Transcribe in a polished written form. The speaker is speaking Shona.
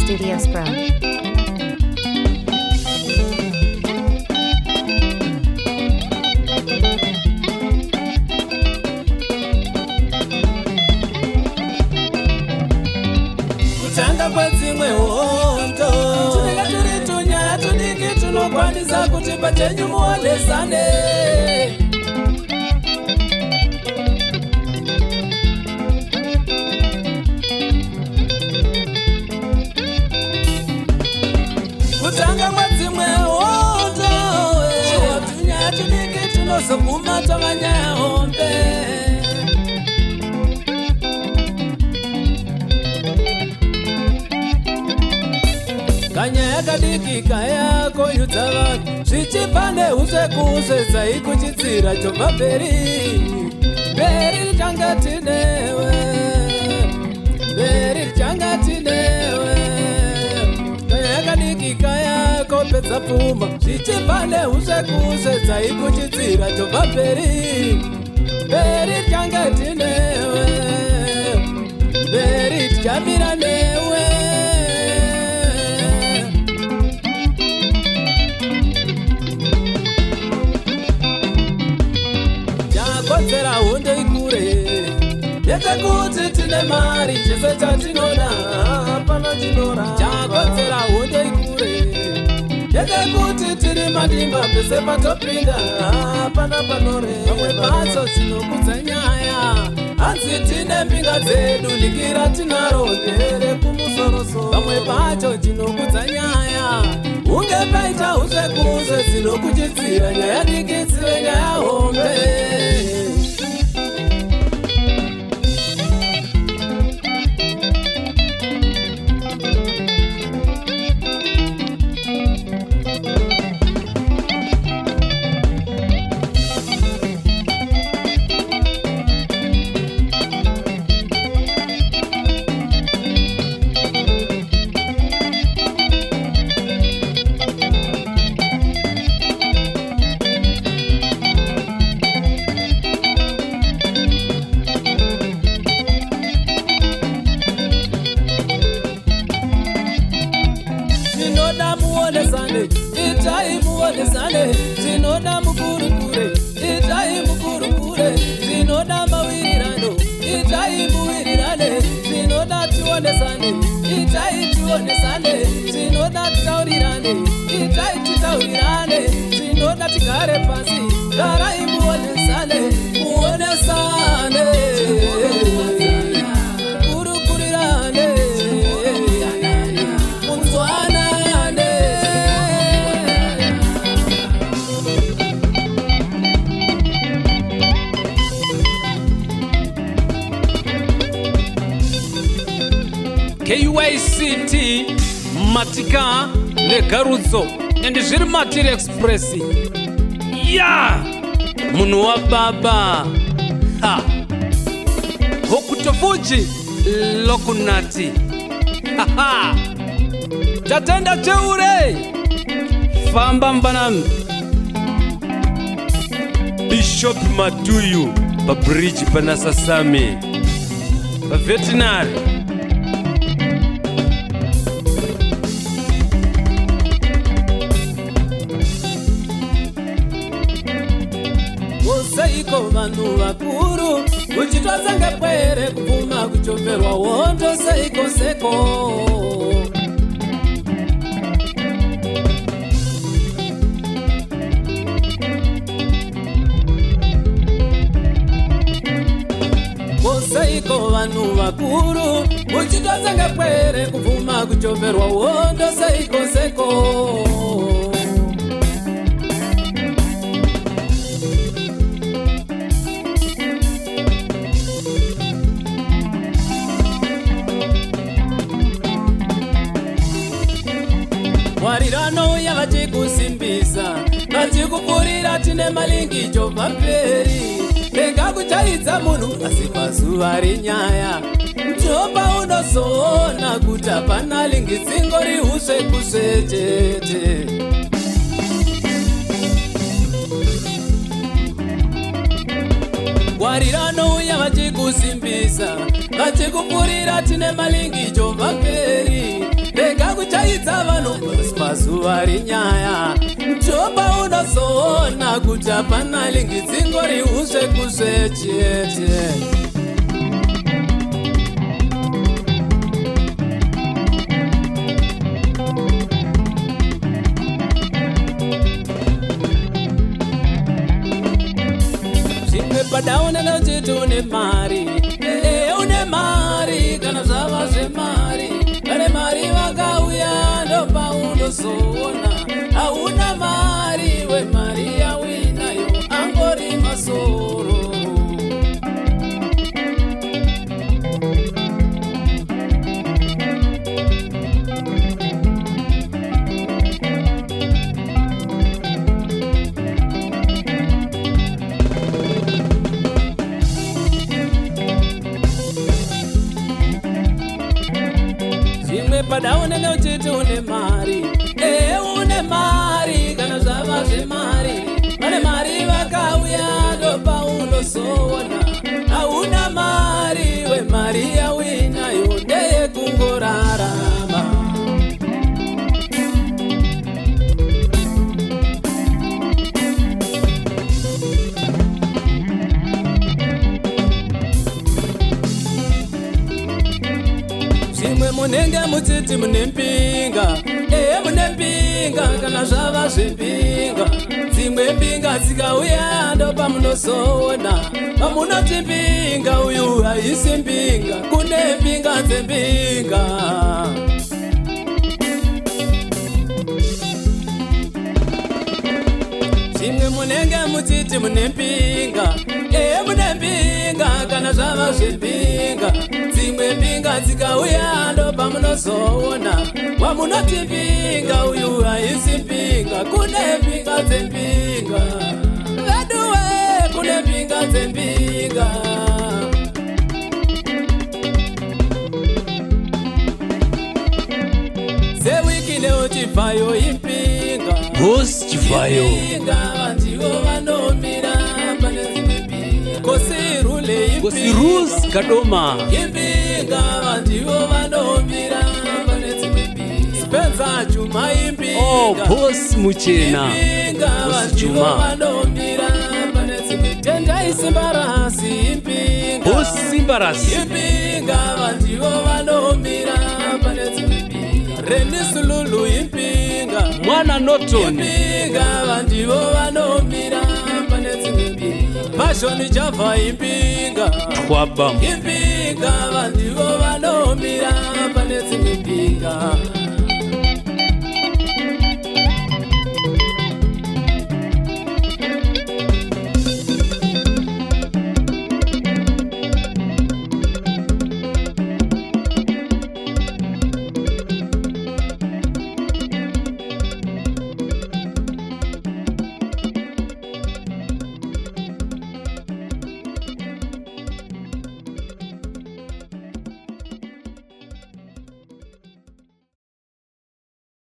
Studios Pro. Kutanga kwedzimwe hondo tunenge turi tunyaya tudiki tunokwanisa kuti pachenyu muonesane. Kutanga kwedzimwe hondo tunyaya tudiki tunozoguma tava nyaya hombe. Kanyaya kadiki kaya koyudza vanhu zvichibva neusvekusve dzaikuchidzira chobva mberi mberi richanga tinewe, mberi richanga tinewe. Kanyaya kadiki kaya kopedza pfuma zvichibva neusvekusve dzaikuchidzira chobva mberi mberi richanga tinewe, mberi tichamira newe. Chakodzera hondo ikure ndechekuti tine mari, chese chatinoda hapana chinora. Chakodzera hondo ikure ndechekuti tiri mandimba, pese patopinda hapana panore. Pamwe pacho tinokudza nyaya, hanzi tine mbinga dzedu, likira tinaro ndere kumusorosoro. Pamwe pacho tinokudza nyaya, unge paita usvekuzve dzinokuchidzira nyaya diki dzive nyaya hombe. Tinoda muonesane, itai muonesane. Tinoda mukurukure, itai mukurukure. Tinoda mawirirano, itai muwirirane. Tinoda tionesane, itai tionesane. Tinoda titaurirane, itai titaurirane. Tinoda tigare pasi, garai muonesane, muonesane, kurukurirane, munzwanane. KYCT Matika Negarudzo and zviri Matiri Express ya munhu wababa ha Hokutofuji Lokunati. Haha, tatenda cheure famba mbanami. Bishop Matuyu pabridge pana Sasami pavetinary. Seiko vanhu vakuru uchitotsenga pwere kubvuma kuchoverwa hondo? Seiko seko? Seiko vanhu vakuru uchitotsenga pwere kubvuma kuchoverwa hondo? Seiko seko? Warirano vachikusimbisa, vachikupurira tine malingi chobva mberi. Rega kuchaidza munhu, asi pazuva renyaya ndopaunozoona kuti hapana lingi, dzingori usve kusve chete. Ngwarirano vachikusimbisa, vachikupurira tine malingi chobva mberi. Rega kuchaidza vanhu pasi pazuva renyaya. Ndopa unozoona kuti hapana lingi, dzingori usve kusve chete. Zvimwe padaonana uchiti une mari, ee, une mari. Kana zvava zvemari, vane mari vakauya, ndopaunozoona hauna mari. Wemari yawinayo angori masoro. Zvimwe padaonene uchiti une mari, ee, une mari. Kana zvava zvemari, vane mari vakauya, ndopaunozoona hauna mari. Wemari yawinayo ndeyekungorarama. Zvimwe munenge muchiti mune mpinga, ehe, mune mpinga. Kana zvava zvempinga, dzimwe mbinga dzikauya, ndopamunozoona pamunoti mbinga uyu haisi mbinga. Kune mbinga dzembinga. Zvimwe munenge muchiti mune mpinga, ehe, mune mpinga. Kana zvava zvempinga, dzimwe mbinga dzikauya, ndopamunozoona wamunoti mbinga uyu haisi mbinga. Kune mbinga dzembinga, veduwe, kune mbinga dzembinga. SeWicknell Chivayo impinga. Boss Chivayo. Impinga, vandivo vanomira pane dzimwe mbinga. Kosirule. Kosi Rus Kadoma. Impinga, vandivo vanomira pane dzimwe mbinga. Spencer Chuma impinga. Oh, Boss Muchena. Impinga. Boss Vandivo Chuma. vanomira pane dzimwe. Tendai Simbarasi impinga. Boss Simbarasi. Impinga, vandivo vanomira pane dzimwe mbinga. Renisululu impinga. Mwana Norton. Impinga, vandivo vanomira pane dzimwe mbinga. Passion Java impinga. Twabam. Impinga, vandivo vanomira pane dzimwe mbinga.